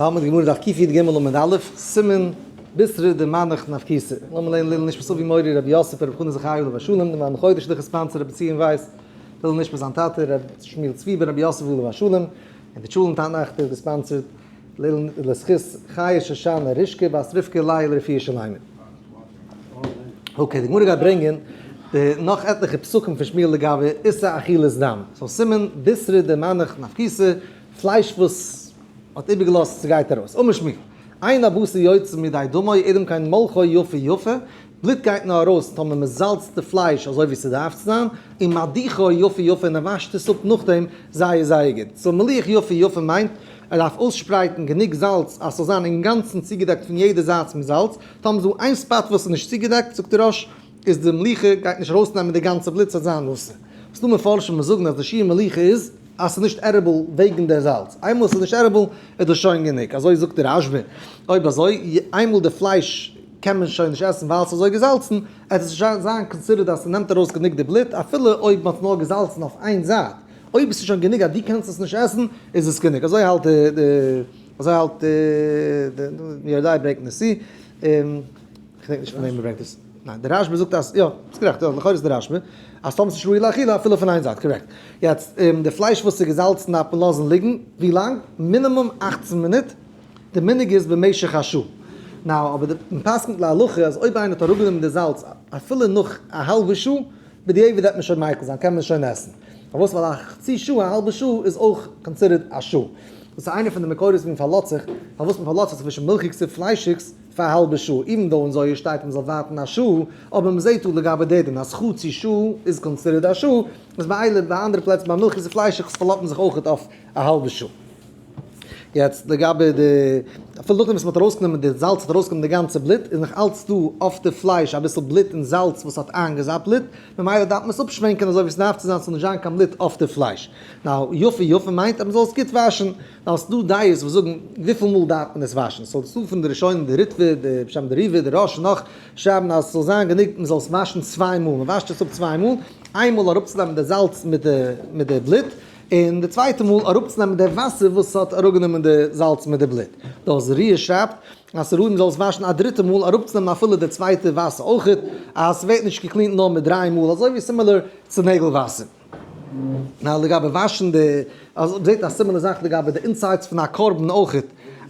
תלמוד גמרא דף קי"ג עמוד א', סימן בישרא דמנח נפקיסה. לאמיר לערנען לעילוי נשמת אבי מורי רבי יוסף רבי חנא זכרי' עליו השלום, די מאן חודש שליח sponsor רבי ציון ווייס, לעילוי נשמת זיין טאטע רבי שמואל צבי בן רבי יוסף עליו השלום, און די טשולענט אנאכטער געספאנסערט לעילוי לזכות חיה שושנה רשקה בת רבקה לאה לרפואה שלימה. okay, די גמרא גייט ברענגען די נאך עטליכע פסוקים פון שמואל לגבי איסור אכילת דם. so סימן בישרא דמנח נפקיסה, פלייש וואס האט איבערגעלאזט ס'גייט ארויס. אמר שמואל, אין הבשר יוצא מידי דמו אלא אם כן מלחו יפה יפה, בלוט גייט נאר ארויס טאמער מ'זאלצט די פלייש אזוי ווי ס'דארף צו זיין, און מדיחו יפה יפה און ער וואשט עס אפ נאכדעם זייער זייער גוט. so מליח יפה יפה מיינט ער דארף אויסשפרייטן גענוג זאלץ אז ס'זאל זיין אינגאנצן צוגעדעקט פון יעדע זייט מיט זאלץ, טאמער איז דא איין spot וואס איז נישט צוגעדעקט זאגט דער ראש איז די מליחה גייט נישט ארויסנעמען די גאנצע בלוט ס'וועט זיין נאסע. ס'דא מפרשים וואס זאגן אז די שיעור מליחה איז. אז ס'איז נישט edible וועגן דער זאלץ, איינמאל ס'איז נישט edible איז דאס שוין גענוג, אזוי זאגט דער רשב"א, אויב אזוי איינמאל די פלייש קען מען שוין נישט עסן ווייל ס'איז אזוי געזאלצן, עט עס שוין זיין considered אז ס'נעמט ארויס גענוג די בלוט אפילו אויב מ'האט נאר געזאלצן אויף איין זייט, אויב עס איז שוין גענוג אז דו קענסט עס נישט עסן איז עס גענוג, אזוי האלט די אזוי האלט די יורדאי ברענגט נשיא, כ'דענק נישט פון וועם מ'ברענגט עס. ניין, דער רשב"א זאגט אז, יא, ביסט גערעכט, יא, לכאורה איז דער רשב"א, אז טאמער ס'איז ראוי לאכילה אפילו פון איין זייט, correct. יעצט, די פלייש וואס איז געזאלצן דארף מען לאזן ליגן, ווי לאנג? מינימום 18 מינוט, די מנהג איז במשך א שעה. now, אבער די, מ'פסק'נט להלכה אז אויב איינער האט אראפגענומען די זאלץ אפילו נאך א האלבע שעה, בדיעבד וועט מען שוין מיקל זיין, קען מען עס שוין עסן. פארוואס? ווייל א חצי שעה, א האלבע שעה, איז אויך considered א שעה. דאס איז איינע פון די מקורות ווי מ'פארלאזט זיך, פארוואס מ'פארלאזט זיך צווישן מילכיגס און פליישיגס, פאר א האלבע שעה, even though אין זוהר שטייט מען זאל ווארטן א שעה, אבער מען זעט דא לגבי די דין אז חצי שעה איז considered א שעה, איז ביי אלע ביי אנדערע פלעצער ביי מילכיגס און פליישיגס פארלאזט מען זיך אויכעט אויף א האלבע שעה. יעצט לגבי די, אפילו נאכדעם וואס מען האט ארויסגענומען די זאלץ האט ארויסגענומען די גאנצע בלוט, איז נאך אלץ דא אויף די פלייש אביסל בלוט און זאלץ וואס האט איינגעזאפט בלוט, ממילא דארף מען עס אפשווענקען אזוי ווי עס דארף צו זיין ס'זאל נישט זיין קיין בלוט אויף די פלייש. now יפה יפה מיינט אז מען זאל עס גוט וואשן. ווייל ס'דא דעות וואס זאגן וויפיל מאל דארף מען עס וואשן, so ס'דא פון די ראשונים די ריטב"א, די בשם די ריב"א, די רא"ש און נאך, שרייבן אז ס'זאל זיין גענוג מען זאל עס וואשן צוויי מאל, מען וואשט עס אפ צוויי מאל, איין מאל אראפצונעמען די זאלץ מיט די מיט די בלוט, און די צווייטע מאל אראפצונעמען די וואסער וואס האט אראפגענומען די זאלץ מיט די בלוט. די אור זרוע שרייבט אז ס'ראוי מען זאל עס וואשן א דריטע מאל אראפצונעמען אפילו די צווייטע וואסער אויכעט, אז ס'ווערט נישט גע clean ט נאר מיט דריי מאל, אזוי ווי similar צו נעגל וואסער. now לגבי וואשן די, אז מ'זעט א similar זאך לגבי די insides פון א קרבן אויכעט,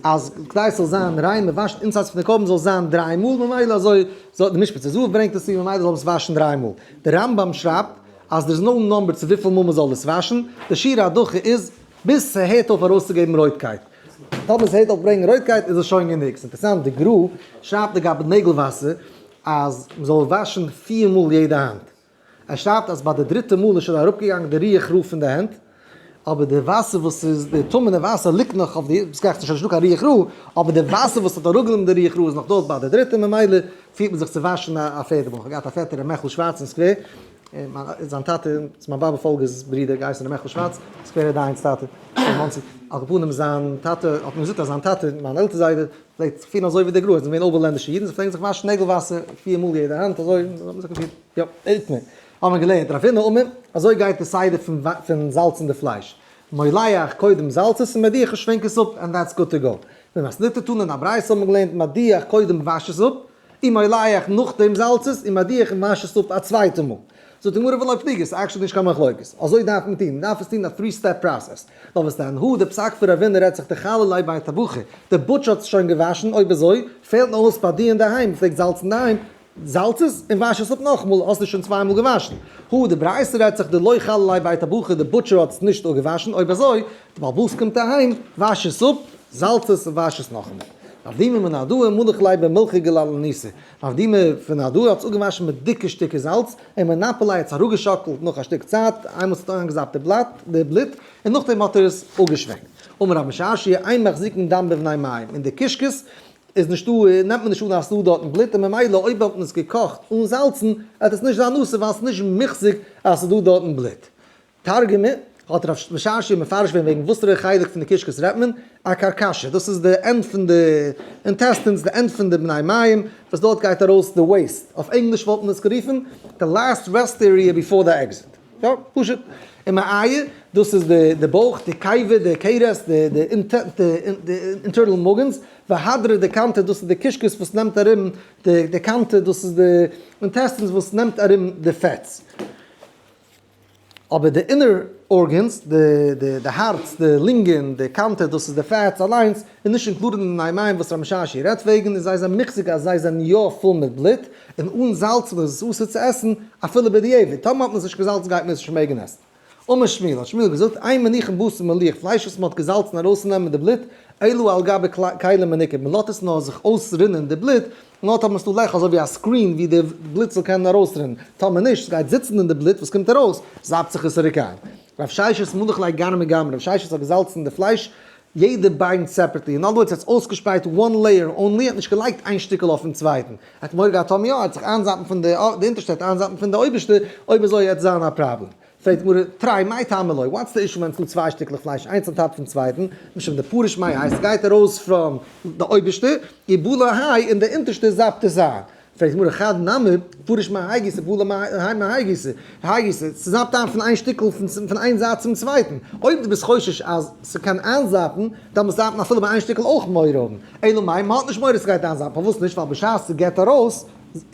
אז כדי ס'זאל זיין ריין מ'וואשט insides פון די קרבן זאל זיין דריי מאל ממילא אזוי זאל די משבצות זהב ברענגט עס צו ממילא זאל מען עס וואשן דריי מאל. די רמב"ם שרייבט אז there is no number צו וויפיל מאל מ'זאל עס וואשן, די שיעור הדחה איז ביז ס'הערט אויף ארויסצוגעבן רויטקייט. טאמער ס'הערט אויף ברענגען רויטקייט איז עס שוין גענוג. ס'אינטערעסאנט די גר"א שרייבט לגבי נעגל וואסער אז מ'זאל וואשן פיר מאל יעדע האנט. ער שרייבט אז ביי די דריטע מאל איז שוין אראפגעגאנגען די רוח רעה פון די הענט, אבער די וואסער וואס איז, די טמא'נע וואסער ליגט נאך אויף די, עס גייט נישט דא קיין רוח רעה, אבער די וואסער וואס האט אראפגענומען די רוח רעה איז נאך דארט ביי די דריטע, ממילא פירט מען זיך צו וואשן א פערטע מאל. איך האב געהאט א פעטער ר' מעכל שווארץ אין סקווער, און זיין טאטע, צו מיין באבע פאלגער'ס ברודער, געהייסן ר' מעכל שווארץ, סקווערער דיין'ס טאטע, אין מאנסי, על כל פנים זיין טאטע האט מיר געזאגט אז זיין טאטע, מיין עלטער זיידע, פלעגט זיך פירן אזוי ווי די גר"א, עס זענען געווען אויבערלענדישע אידן, זיי פלעגן זיך וואשן נעגל וואסער פיר מאל יעדע האנט, אזוי האט מען זיך געפירט. יא, איתמר, האט מען געלערנט, רב הונא אמר, אזוי גייט די סדר פון זאלצן די פלייש, מוליח קודם זאלץ עס און מדיח שווענק עס אפ and that's good to go. במתניתא תנא אין א ברייתא האט מען געלערנט מדיח קודם וואש עס אפ, און מוליח נאכדעם זאלץ עס, און מדיח און וואש עס אפ א צווייטע מאל. זאגט די גמרא ולא פליגי, ס'איז actually נישט קיין מחלוקת. אזוי דארף מען טון, מען דארף עס טון א three step process. נאר וואס דען, הא די פסק פון רב הונא רעדט זיך דכלי ליה בי טבחי, די butcher האט עס שוין געוואשן, אויב אזוי פעלט נאר אויס ביי דיר אינדערהיים, מ'פלעגט זאלצן אינדערהיים, זאלץ עס און וואש עס אפ נאכאמאל, האסט עס שוין צוויי מאל געוואשן. הא די ברייתא רעדט זיך דלא כלי ליה בי טבחי, די butcher האט עס נישט אפגעוואשן, אויב אזוי, די בעל הבית קומט אהיים, וואש עס אפ, זאלץ עס און וואש עס נאכאמאל. רב דימי מנהרדעא מלח ליה במילחא גללניתא, רב דימי פון נהרדעא האט עס אפגעוואשן מיט דיקע שטיקער זאלץ, און מנפי ליה האט עס אראפגעשאקלט נאך א שטיק צייט, איינמאל עס האט איינגעזאפט די בלאט, די בלוט, און נאכדעם האט ער עס אפגעשווענקט. אמר רב משרשיא, אין מחזיקין דם בבני מעיים, אין די קישקעס איז נישטא, נעמט מען נישט אן אז ס'דא דארטן בלוט, און ממילא אויב האט מען עס געקאכט אן זאלצן, וועט עס נישט זיין אסור ווייל ס'איז נישט מוחזק אז ס'איז דא דארטן בלוט. תרגמה, האט רב משרשיא מפרש געווען וועגן וואסערע חלק פון די קישקעס רעדט מען, אקרקשא, דאס איז די end פון די intestines, די end פון די בני מעיים, וואס דארט גייט ארויס די waste, אויף ענגליש וואלט מען עס גערופן, the last rest area before the exit. יא, פשוט. ומעיה, דאס איז די בויך, די קיבה, די כרס, די internal מאגנס, והדרא דקנתא, דאס איז די קישקעס וואס נעמט ארום די קנתא, דאס איז די intestines וואס נעמט ארום די fats. אבער די inner organs, די הארץ, די לונגען, די קנתא, דאס איז די fats אליינס, איז נישט included אין די מים וואס ר' משרשיא רעדט וועגן, און זיי זענען מוחזק אז זיי זענען יא פול מיט בלוט, און אן זאלצן איז עס אסור צו עסן, אפילו בדיעבד, טאמער האט מען עס נישט געזאלצן גייט מען עס נישט מעגן עסן. אמר שמואל, האט שמואל געזאגט, אין מניחין בשר מליח, פלייש וואס מען האט געזאלצן ארויסצונעמען די בלוט, אלא על גבי כלים מנוקב, מען לאזט עס נאר זיך אויסרינען די בלוט, נאר טאמער ס'דא לעכער אזוי ווי א screen ווי די בלוט זאל קענען ארויסרינען, טאמער נישט, ס'גייט זיצן אין די בלוט וואס קומט ארויס, זאפט זיך עס צוריק איין. רב ששת מלח ליה גרמא גרמא, רב ששת האט געזאלצן די פלייש יעדע ביין separately, אין other words ער האט עס אויסגעשפרייט one layer only, ער האט נישט געלייגט איין שטיקל אויפן צווייטן, ער האט מורא געהאט טאמער יא, ער האט זיך איינזאפן פון די אונטערשטע, ער האט איינזאפן פון די אויבערשטע, אויב אזוי העט זיין א פראבלעם. פרעגט די גמרא, תרי מאי טעמא לא, what's the issue ווען ס'דא צוויי שטיקלעך פלייש איינס on top פון צווייטן, משום דפריש מיה הייסט ס'גייט ארויס from די אויבערשטע, ובלע האי און די אונטערשטע זאפט עס איין. פרעגט די גמרא, חד נמי, פריש מהאי גיסא ובלע האי מהאי גיסא, האי גיסא, ס'זאפט איין פון איין שטיקל פון איין זייט צום צווייטן, אויב דו ביסט חושש אז ס'קען איינזאפן, דאן דארף מען אפילו ביי איין שטיקל אויך מורא האבן, אלא מאי מ'האט נישט מורא ס'גייט איינזאפן, פארוואס נישט? ווייל בשעת ס'געט ארויס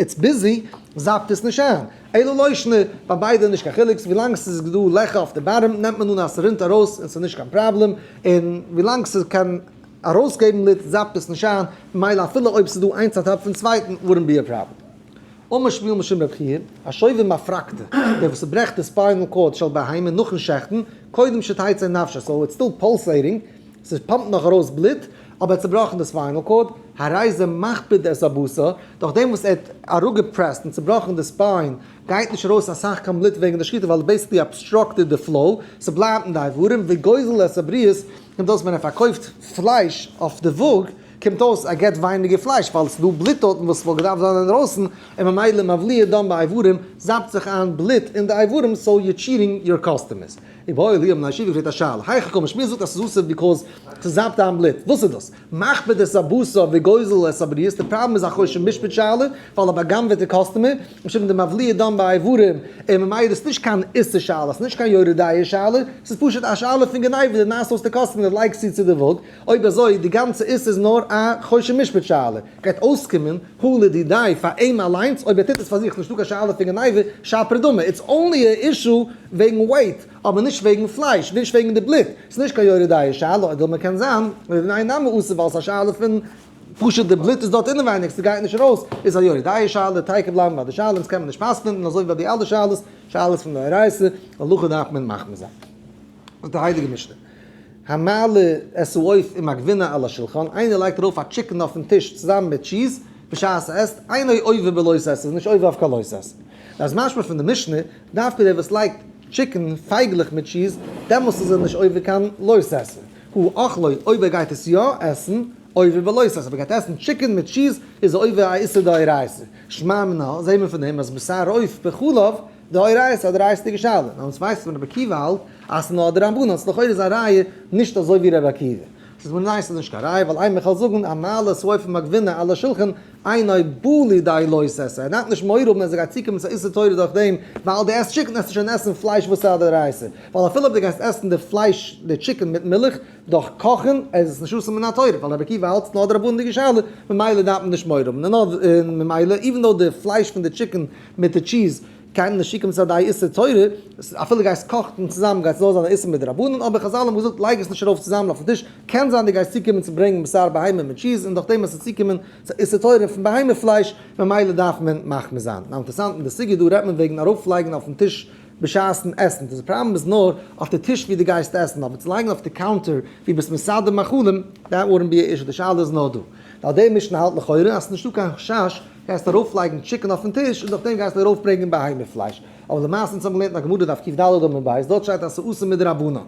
it's busy, זאפט עס נישט איין. אלא לא שנא, ביי ביידע נישט קיין חילוק, ווילאנג ס'איז דא לעכער אויף די bottom נעמט מען אן אז ס'רינט ארויס און ס'איז נישט קיין פראבלעם, און ווילאנג ס'קען ארויסגעבן בלוט זאפט עס נישט איין, ממילא אפילו אויב ס'איז דא איינס on top פון צווייטן wouldn't be a problem. אמר שמואל משום רב חייא, השובר מפרקתה, דער וואס צוברעכט די spinal cord של בהמה נאכן שעכטן, קודם שתצא נפשה, so it's still pulsating, ס'פאמפט נאך ארויס בלוט, אבער ער האט צובראכן די spinal cord, הרי זה מכביד את הבשר, דורך דעם וואס ער האט אראפגעפרעסט און צובראכן די spine, גייט נישט ארויס אסאך קיין בלוט וועגן די שחיטה ווייל basically obstructed די flow, ס'בלייבט אין די איברים, וגוזל את הבריות, קומט אויס ווען ער פארקויפט פלייש אויף די וואג, קומט אויס ער געט ווייניגער פלייש ווייל ס'איז דא בלוט דארטן וואס וואלט געדארפט זיין אינדרויסן, און ממילא מבליע דם באיברים, זאפט זיך איין בלוט אין די איברים, so you're cheating your customers. איבעיא להו האבן די ישיבה געפרעגט א שאלה, היכי קאמר שמואל זאגט אז ס'איז אסור because ס'זאפט איין בלוט, וואס איז דאס? מכביד את הבשר וגוזל את הבריות, די פראבלעם איז א חושן משפט שאלה, ווייל ער בא'גנב'עט די customer, משום דמבליע דם באיברים, און ממילא איז נישט קיין איסור שאלה, ס'איז נישט קיין יורה דעה שאלה, ס'איז פשוט א שאלה פון גניבה, די נארסט אויס די customer, די לייגסט צו צו די וואג, אויב אזוי די גאנצע איסור איז נאר א חושן משפט שאלה, גייט אויסקומען הא לדידיה פאר אים אליינס, אויב ער טוט עס פאר זיך נישטא קיין שאלה פון גניבה, שפיר דמי, it's only א issue וועגן weight, אבער נישט וועגן פלייש, נישט וועגן די בלוט, ס'איז נישט קיין יורה דעה שאלה, אדער מ'קען זיין, לדידיה נמי אסור ווייל ס'איז א שאלה פון פשוט די בלוט איז דארט אינעווייניג ס'גייט נישט ארויס, איז א יורה דעה שאלה, תיכף בלייבן ביי די שאלה, אונז קען מען נישט פסק'נען, און אזוי ווי ביי די אלע שאלות, שאלות פון דאורייתא, הלכה דארף מען מחמיר זיין. זאגט די הייליגע משנה. המעלה את העוף עם הגבינה על השולחן, איינער לייגט ארויף א chicken אויפן טיש צוזאמען מיט cheese, בשעת ער עסט, אינו עובר בלא תעשה, איז נישט עובר אויף קיין לא תעשה. דאס משמע פון די משנה, דווקא דער וואס לייגט chicken פייגלעך מיט cheese, דעמאלסט איז ער נישט עובר קיין לא תעשה. הא אכלו, אויב ער גייט עס יא עסן, עובר בלא תעשה, אויב ער גייט עסן chicken מיט cheese, איז ער עובר א איסור דאורייתא. שמע מינה, זעהן מיר פון דעם אז בשר עוף בחלב, דאורייתא, א דאורייתא'דיגע שאלה. נאר אונז ווייסט פון רבי עקיבא האלט אז ס'איז נאר דרבנן, ס'איז לכאורה איז א ראיה נישט אזוי ווי רבי עקיבא. ס'איז מיר ניין ס'איז נישט קיין ראיה ווייל איינמאל כ'וועל זאגן המעלה את העוף עם הגבינה על השולחן אינו בא לידי לא תעשה, ער דארף נישט מורא האבן אז ער גייט צוקומען צו איסור תורה דורך דעם ווייל דו עסט chicken עסטו שוין עסן פלייש וואס איז א דאורייתא ווייל אפילו אויב דו גייסט עסן די פלייש די chicken מיט מילך דורך קאכן איז עס נישט אסור מן התורה ווייל רבי עקיבא האלט ס'נאר דרבנן'דיגע שאלה ממילא דארף מען נישט מורא האבן און ממילא even though די פלייש פון די chicken מיט די cheese קיינער נישט צוקומען צו א די איסור תורה, אפילו גייסט קאכן צוזאמען גייט עס נאר זיין א איסור מדרבנן, אבער חזל האבן געזאגט לייג עס נישט ארויף צוזאמען אויפן טיש, קען זיין דו גייסט צוקומען צו ברענגען בשר בהמה מיט cheese און דורך דעם וועסטו צוקומען צו איסור תורה פון בהמה פלייש, ממילא דארף מען מחמיר זיין. נאר אינטערעסאנט אין די סוגיא דא רעדט מען וועגן ארויפלייגן אויפן טיש בשעת'ן עסן, די פראבלעם איז נאר אויף די טיש ווי דו גייסט עסן, אבער צו לייגן אויף די counter ווי ביסט מסדר מאכלים, that wouldn't be a issue, די שאלה איז נאר דא. ווייל די משנה האלט לכאורה אז ס'איז נישטא קיין חשש גייסט ארויפלייגן chicken אויפן טיש און דורכדעם גייסטו ארויפברענגען בהמה פלייש, אבער למעשה אונז האבן געלערנט אין א גמרא דף קד עמוד ב', דארט שטייט אז ס'איז אסור מדרבנן.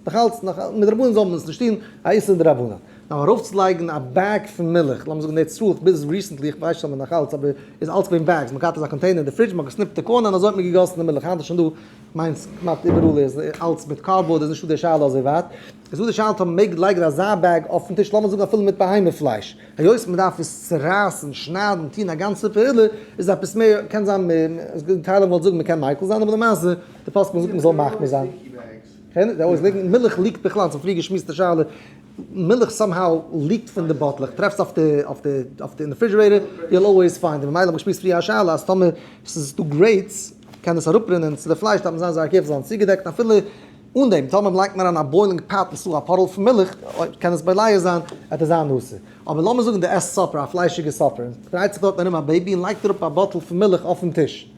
נאך אלץ, נאך מדרבנן זאל מען עס נישט טון, א איסור דרבנן. נאר ארויפצולייגן א bag פון מילך, לאמיר זאגן אין ארץ ישראל, ביז recently, איך ווייס נישט אויב נאך אלץ, אבער איז אלץ געווען bags, מען האט געהאט אזא container אין די fridge, מען האט געסניפט די corner און אזוי האט מען געגאסן די מילך, היינט איז שוין דא כ'מיין כמעט איבעראל איז אלץ מיט cardboard איז נישטא די שאלה אזוי ווייט. איז דא די שאלה אויב מ'מעג לייגן אזא bag אויפן טיש לאמיר זאגן אפילו מיט בהמה פלייש היות מ'דארף עס צורייסן שניידן טון א גאנצע פעולה איז עפעס מער קען זיין טייל וואלט זאגן מ'קען מיקל זיין אבער למעשה די פוסקים זאגט מ'זאל מחמיר זיין. They always leaking, מילך leak ט בכלל, ס'האט פריער געשמועסט די שאלה, מילך somehow leak ט פון די באטלעך, טרעפסט אויף די, אויף די, אויף די אין די refrigerator, you'll always find it, ממילא האב איך געשמועסט פריער א שאלה אז טאמער ס'איז דא grates קען עס אראפרינען צו די פלייש, דארף מען זיין זייער careful זיין צוגעדעקט, אפילו אן דעם, טאמער לייגט מען אריין א boiling pot און ס'דא א puddle פון מילך, קען עס בולע זיין, וועט עס זיין אסור. אבער לאמיר זאגן דו עסט supper, א פליישיגע supper, און ס'דרייט זיך דארטן ארום א baby און לייגט אראפ א באטל פון מילך אויפן טיש.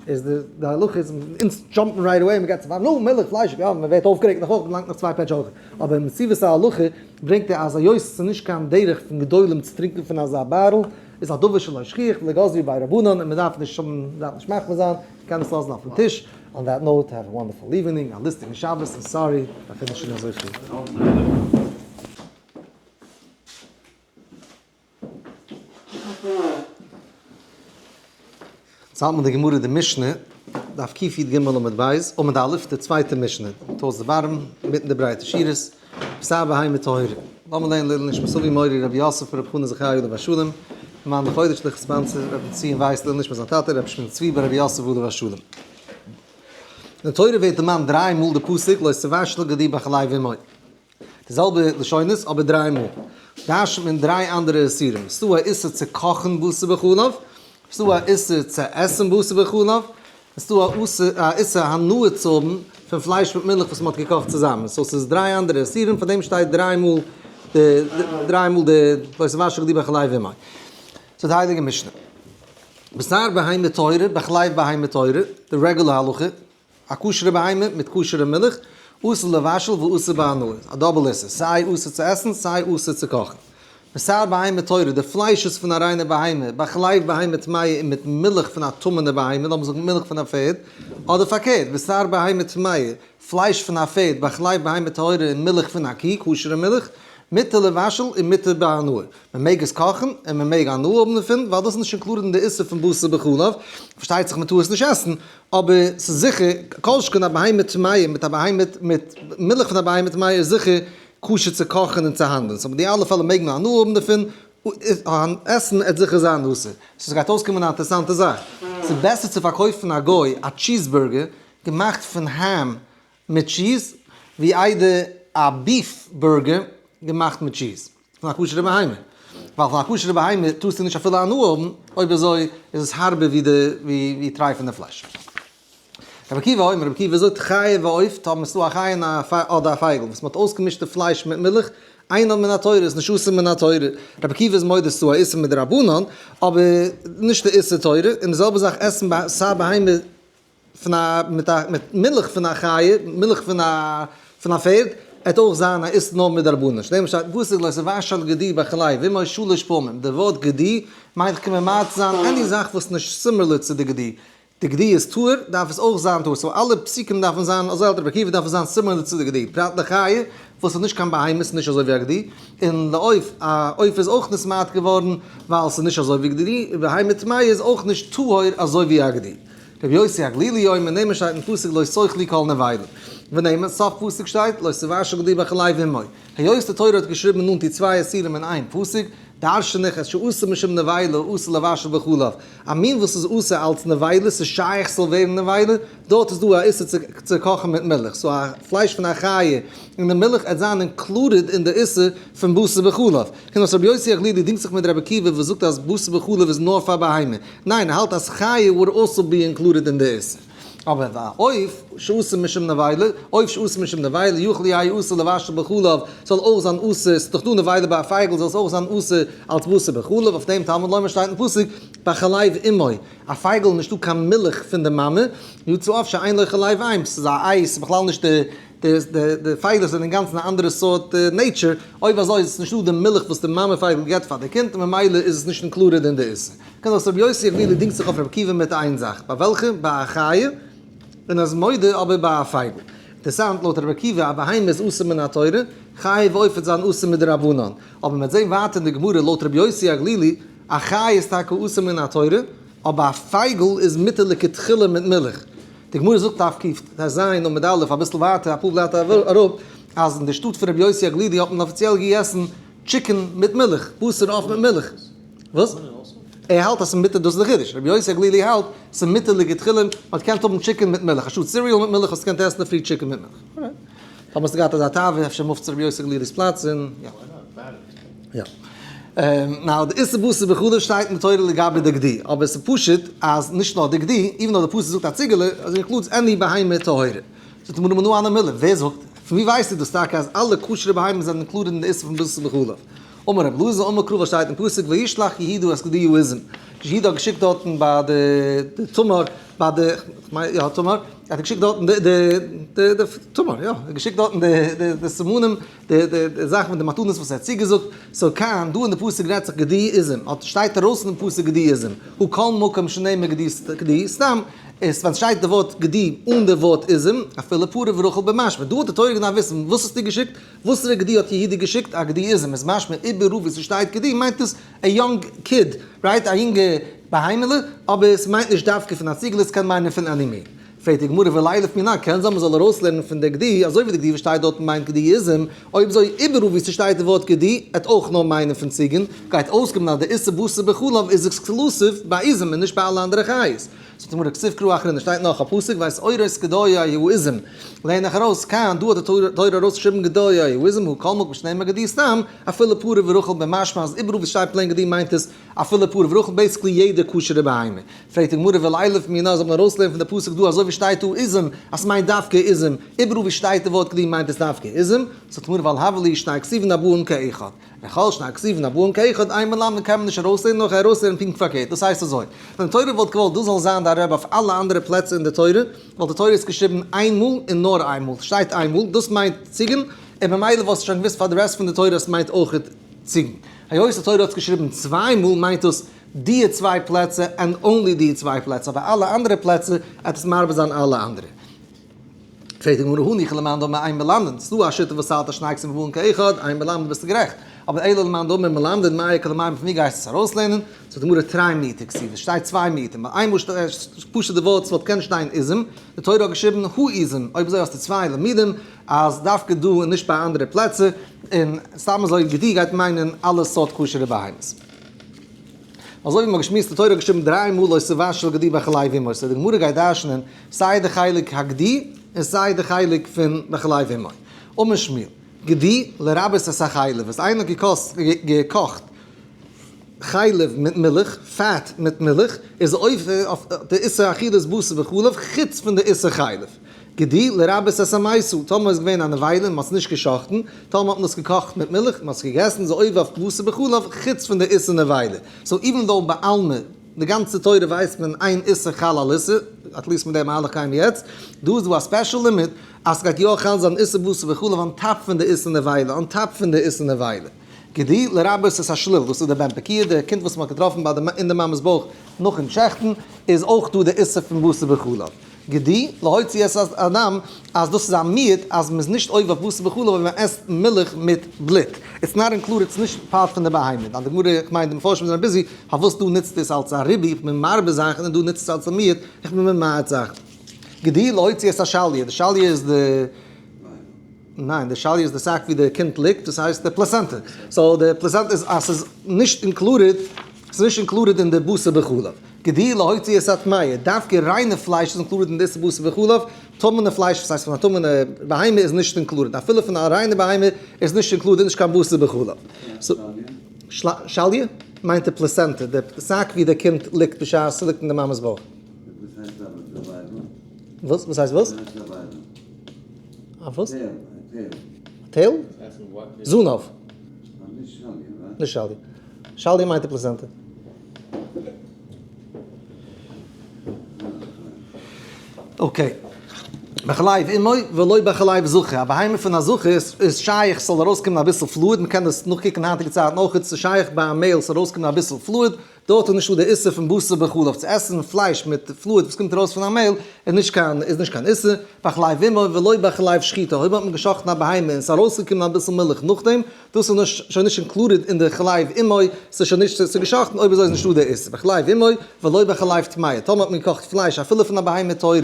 איז די די הלכה איז אונז jump ן right away מ'גייט צו פארן נו מילך פליישיג יא מ'ווערט אויפגערעגט נאך אויך מ'לאנגט נאך צוויי פעטש אויך אבער מציבות ההלכה ברענגט ער אז היות ס'איז נישט קיין דרך פון גדולים צו טרינקען פון אזא בארל איז א דבר שלא שכיח ולא גזרו ביה רבנן און מ'דארף נישט האבן מ'דארף נישט מחמיר זיין מ'קען עס לאזן אויפן טיש on that note have a wonderful evening א ליסטיגן שבת און sorry פאר finish ן אזוי פרי. יעצט האלט מען די גמרא די משנה, דף קי"ג עמוד ב', עמוד א', די צווייטע משנה, טויז ווארעם, אינמיטן די ברייטע שורות, בשר בהמה טהורה. לאמיר לערנען לעילוי נשמת אבי מורי רבי יוסף רבי חנא זכריה עליו השלום, מאן דחודש לכ' sponsor רבי בנציון ווייס לעילוי נשמת זיין טאטע רבי שמואל צבי ברבי יוסף עליו השלום. אין די תורה ווערט דערמאנט דריי מאל די פסוק לא תבשל גדי בחלב אמו. די זעלבע לשונות אבער דריי מאל. דרש'נט מען דריי אנדערע איסורים. ס'דא א איסור צו קאכן בשר בחלב, ס'דא א איסור צו עסן בשר בחלב, און ס'דא א איסור הנאה צו האבן פון פלייש מיט מילך וואס מ'האט געקאכט צוזאמען. so ס'איז דריי אנדערע איסורים, פאר דעם שטייט דריי מאל די דריי מאל די לא תבשל גדי בחלב אמו. ס'איז די הייליגע משנה. בשר בהמה טהורה, בחלב בהמה טהורה, די רעגולער הלכה. א כשר'ע בהמה מיט כשר'ע מילך, אסור לבשל ואסור בהנאה, א double איסור, סיי אסור צו עסן סיי אסור צו קאכן. בשר בהמה טהורה, די פלייש איז פון א ריינע בהמה, בחלב בהמה טמאה און מיט מילך פון א טמא'נע בהמה, לאמיר זאגן מילך פון א פערד, אדער פארקערט, בשר בהמה טמאה, פלייש פון א פערד, בחלב בהמה טהורה און מילך פון א קי, כשר'ע מילך, מותר לבשל און מותר בהנאה. מען מעג עס קאכן און מען מעג הנאה האבן דערפון, ווייל דאס איז נישט included אין די איסור פון בשר בחלב, פארשטייט זיך מען טאר עס נישט עסן, אבער ס'איז זיכער, כל שכן א בהמה טמאה מיט א בהמה מיט מילך פון א בהמה טמאה איז זיכער כשר צו קאכן און צו האנדלען, so מיט די אלע פעלער מעג מען הנאה האבן דערפון, עסן עט זיכער זיין אסור. so ס'גייט אויסקומען א אינטערעסאנטע זאך, ס'איז בעסער צו פארקויפן א גוי א cheeseburger געמאכט פון ham מיט cheese, ווי איידער א beef burger געמאכט מיט cheese פון א כשר'ע בהמה. ווייל פון א כשר'ע בהמה טארסטו נישט אפילו הנאה האבן, אויב אזוי איז עס הארבער ווי די ווי טרייפענע פלייש. רבי עקיבא אומר, רבי עקיבא זאגט חיה ועוף, טאמער ס'דא א חיה און א אדער א פייגל וואס מ'האט אויסגעמישט די פלייש מיט מילך, אינו מן התורה, איז נישט אסור מן התורה. רבי עקיבא איז מודה ס'דא א איסור מדרבנן, אבער נישט די איסור תורה, און די זעלבע זאך עסן בשר בהמה פון א מיט א מיט מילך פון א חיה, מילך פון א פון א פערד, עט אויך זיין א איסור נאר מדרבנן, שנאמר שטייט אין פסוק לא תבשל גדי בחלב אמו שלש פעמים, די ווארט גדי מיינט איך קען ממעט זיין any זאך וואס נישט similar צו די גדי, די גדי איז טהור דארף עס אויך זיין טהור, so אלע פסוקים דארפן זיין אזוי האלט רבי עקיבא דארפן זיין similar צו די גדי, פרט לחיה וואס איז נישט קיין בהמה ס'איז נישט אזוי ווי א גדי, און לעוף, א עוף איז אויך נתמעט געווארן ווייל ס'איז נישט אזוי ווי גדי, ובהמה טמאה איז אויך נישט טהור אזוי ווי א גדי. רבי יוסי הגלילי אומר נאמר שטייט אין פסוק לא תאכלו כל נבילה. ונאמר, סוף פסוק שטייט, לא תבשל גדי בחלב אמו. היות די תורה האט געשריבן נאנט די צוויי איסורים אין איין פסוק, דרש'ן איך אז שאסור משום נבילה אסור לבשל בחלב. א מין וואס איז אסור אלץ נבילה, ס'איז שייך ס'זאל ווערן נבילה, דארט איז דא א איסור צו קאכן מיט מילך. so א פלייש פון א חיה און די מילך עט זיין included אין די איסור פון בשר בחלב. קומט אויס רבי יוסי הגלילי דינגט זיך מיט רבי עקיבא וואס זאגט אז בשר בחלב איז נאר פאר בהמה. ניין, ער האלט אז חיה would also be included אין די איסור. אבער והעוף שאסור משום נבילה, עוף שאסור משום נבילה, יכול יהא אסור לבשל בחלב, זאל אויך זיין אסור, ס'איז דאך דא נבילה ביי א פייגל, זאל עס אויך זיין אסור אלס בשר בחלב, אויף דעם תלמוד לומר שטייט אין פסוק, בחלב אמו, א פייגל איז נישטא קיין מילך פון די מאמע, יצא עוף שאין לו חלב אם, ס'איז א איי, ס'איז בכלל נישט די די פייגלעך זענען אינגאנצן א אנדערע סארט nature, אויב אזוי איז עס נישטא די מילך וואס די מאמע פייגל געבט פאר די קינד, און ממילא איז עס נישט included אין די איסור. קען זיין אז רבי יוסי הגלילי דינגט זיך אויף רבי עקיבא מיט איין זאך, ביי וועלכע? ביי א חיה, און איז מודה אבער ביי א פייגל. אינטערעסאנט, לויט רבי עקיבא א בהמה איז אסור מן התורה, חיה ועוף וועט זיין אסור מדרבנן. אבער מ'וועט זען ווייטער אין די גמרא לויט רבי יוסי הגלילי, א חיה איז טאקע אסור מן התורה, אבער א פייגל איז מותר לכתחילה מיט מילך. די גמרא זאגט אויף קטז עמוד א' אביסל ווייטער אפאר בלעטער אראפ, אז אין די שטאט פון רבי יוסי הגלילי האט מען אפיציעל געגעסן chicken מיט מילך, בשר עוף מיט מילך. וואס? ער האלט אז ס'איז מותר, דאס איז די חידוש. רבי יוסי הגלילי האלט ס'איז מותר לכתחילה, מ'האט געקענט האבן chicken מיט מילך, אנשטאט cereal מיט מילך האסטו געקענט עסן די free chicken מיט מילך. Alright. טאמער האסטו געהאט אזא תאווה, אפשר move צו רבי יוסי הגלילי'ס פלאץ און יא. יא. Now, די איסור בשר בחלב שטייט אין די תורה לגבי די גדי, אבער עס איז פשוט אז נישט נאר די גדי, even though די פסוק זאגט א ציגעלע, אז includes any בהמה טהורה. זאגט די גמרא מנא הני מילי, ווער זאגט? פון ווי ווייסטו דאס טאקע אז אלע כשר'ע בהמות זענען included אין די איסור פון בשר בחלב? אמר רבי אלעזר אמר קרא וואס שטייט אין פסוק וישלח יהודה את גדי העזים, יהודה האט געשיקט דארטן ביי די תמר, ביי די, כ'מיין יא תמר, ער האט געשיקט דארטן די די די תמר יא, ער האט געשיקט דארטן די די די סימנים, די די די זאכן מיט די מתנות וואס ער האט צוגעזאגט, so כאן דא אין די פסוק רעדט זיך גדי עזים, אט שטייט ארויס אין די פסוק גדי עזים, הא כל מקום שנאמר גדי גדי סתם, איז ווען שטייט די ווארט גדי אן די ווארט עזים, אפילו פרה ורחל במשמע, דא האט די תורה געדארפט וויסן וואס האסטו געשיקט, וואסערע גדי האט יהודה געשיקט? א גדי עזים איז משמע איבעראל ווי ס'שטייט גדי מיינט עס א young kid, right? א יונגע בהמה'לע, אבער עס מיינט נישט דווקא פון א ציגעלע, עס קען מיינען פון any מין. פרעגט די גמרא ולילף מינה, קען זיין מ'זאל ארויסלערנען פון די גדי, אזוי ווי די גדי וואס שטייט דארטן מיינט גדי עזים, אויב אזוי איבעראל ווי ס'שטייט די ווארט גדי עט אויך נאר מיינען פון ציגן, גייט אויסקומען אז די איסור בשר בחלב איז exclusive ביי עזים און נישט ביי אלע אנדערע חיות. זאגט די גמרא כתיב קרא אחרינא שטייט נאך א פסוק ואת עורות גדיי העזים, לערן איך ארויס כאן דא האט די תורה ארויסגעשריבן גדיי העזים הא כל מקום שנאמר גדי סתם אפילו פרה ורחל במשמע אז איבעראל ווי סשטייט plain גדי מיינט עס אפילו פרה ורחל basically יעדע כשר'ע בהמה. פרעגט די גמרא ולילף מינה זאל מען ארויסלערנען פון די פסוק דא אזוי ווי שטייט דא עזים אז סמיינט דווקא עזים איבעראל ווי שטייט די ווארט גדי מיינט עס דווקא עזים, זאגט די גמרא ווייל הוה להו שני כתובין הבאין כאחד. וכל שני כתובין הבאין כאחד אין מלמדין קען מען נישט ארויסלערנען נאר ארויסלערנען פונקט פארקערט דאס הייסט אזוי ווען די תורה וואלט געוואלט דאס זאל זיין די רבי אויף אלע אנדערע פלעצער אין די תורה וואלט די תורה עס געשריבן איין מאל און נאר איין מאל שטייט איין מאל דאס מיינט ציגן און ממילא וואלסטו שוין געוואוסט פאר די rest פון די תורה עס מיינט אויכעט ציגן היות די תורה האט עס געשריבן צוויי מאל מיינט דאס דיע צוויי פלעצער and only דיע צוויי פלעצער אבער אלע אנדערע פלעצער עט עס מרבה זיין אלע אנדערע. פרעגט די גמרא הניחא למאן דאמר אין מלמדין, ס'דא א שיטה וואס האלט אז שני כתובין הבאין כאחד, אין מלמדין ביסטו גערעכט, אבער אלא למאן דאמר מלמדין מאי איכא למימר פון ווי גייסטו עס ארויסלערנען? זאגט די גמרא תרי מיעוטי כתיבי, עס שטייט צוויי מיעוטים, ווייל איינמאל שטייט פשוט די ווארט ס'וואלט קענען שטיין עזים, די תורה האט געשריבן העזים, אויב אזוי האסטו צוויי לימודים אז דווקא דא און נישט ביי אנדערע פלעצער, און סתם אזוי גדי גייט מיינען אלע סארט כשר'ע בהמות. אזוי ווי מ'האט געשמועסט די תורה האט געשריבן דריי מאל לא תבשל גדי בחלב אמו, so די גמרא גייט דרש'נען סיי די חלק הגדי און סיי די חלק פון בחלב אמו. אמר שמואל, גדי לרבות את החלב, וואס איינער האט געקאכט חלב מיט מילך, fat מיט מילך, איז אויף די איסור אכילת בשר בחלב חוץ פון די איסור חלב. גדי לרבות את המייסו, טאמער איז געווען א נבילה און מ'האט עס נישט גע'שחט'ן, טאמער האט מען עס געקאכט מיט מילך און מ'האט עס געגעסן, איז עובר אויף בשר בחלב חוץ פון די איסור נבילה. So even though בעלמא, די גאנצע תורה ווייסט מען אין איסור חל על איסור, at least מיט די מהלך גייען מיר יעצט, דא איז דא א special לימוד אז ס'גייט יא חל זיין איסור בשר בחלב on top פון די איסור נבילה, on top פון די איסור נבילה. גדי לרבות את השליל, דאס איז די בן פקועה, די קינד וואס מ'האט געטראפן ביי די אין די מאמע'ס בויך נאכן שעכטן, איז אויך דא די איסור פון בשר בחלב. גדי, להוציא את הדם, אז דאס איז א מיעוט אז מ'איז נישט עובר אויף בשר בחלב אויב מ'עסט מילך מיט בלוט. It's not included, ס'איז נישט part פון די בהמה. די גמרא, איך מיין די מפרשים זענען busy, פארוואס דא נוצט עס אלס א ריבוי, איך בין מרבה זאכן און דא נוצט עס אלס א מיעוט, איך בין ממעט זאכן. גדי, להוציא את השליה, די שליה איז די. ניין, די שליה איז די sac ווי די קינד ליגט, דאס הייסט די placenta. So די placenta איז אז ס'איז נישט included, ס'איז נישט included אין די בשר בחלב. גדי להוציא את הטמאה, דווקא ריינע פלייש איז included אין די בשר בחלב, טמא'נע פלייש, וואס הייסט פון א טמא'נע בהמה איז נישט included, אפילו פון א ריינע בהמה איז נישט included נישט קיין בשר בחלב. שליה מיינט די placenta, די sac ווי די קינד ליגט בשעת ס'ליגט אין די מאמע'ס בויך. וואס? וואס הייסט וואס? א וואס? Tail? זנב. נישט שליה. שליה מיינט די placenta. Okay. בחלב אמו ולא בחלב זכה. א בהמה פון א זכה איז שייך ס'זאל ארויסקומען אביסל fluid, מ'קען דאס נאכקוקן היינטיגע צייטן אויך, ס'איז שייך ביי א male ס'זאל ארויסקומען אביסל fluid, דארט איז נישטא די איסור פון בשר בחלב, צו עסן פלייש מיט fluid וואס קומט ארויס פון א male איז נישט קיין איז נישט קיין איסור, בחלב אמו ולא בחלב שחיטה, אויב האט מען גע'שחט'ן א בהמה און ס'איז ארויסגעקומען אביסל מילך נאכדעם, דאס איז נישט שוין נישט included אין די חלב אמו, ס'איז שוין נישט ס'איז גע'שחט'ן אויב אזוי איז נישטא די איסור, בחלב אמו ולא בחלב טמאה, טאמער האט מען געקאכט פלייש אפילו פון א בהמה טהורה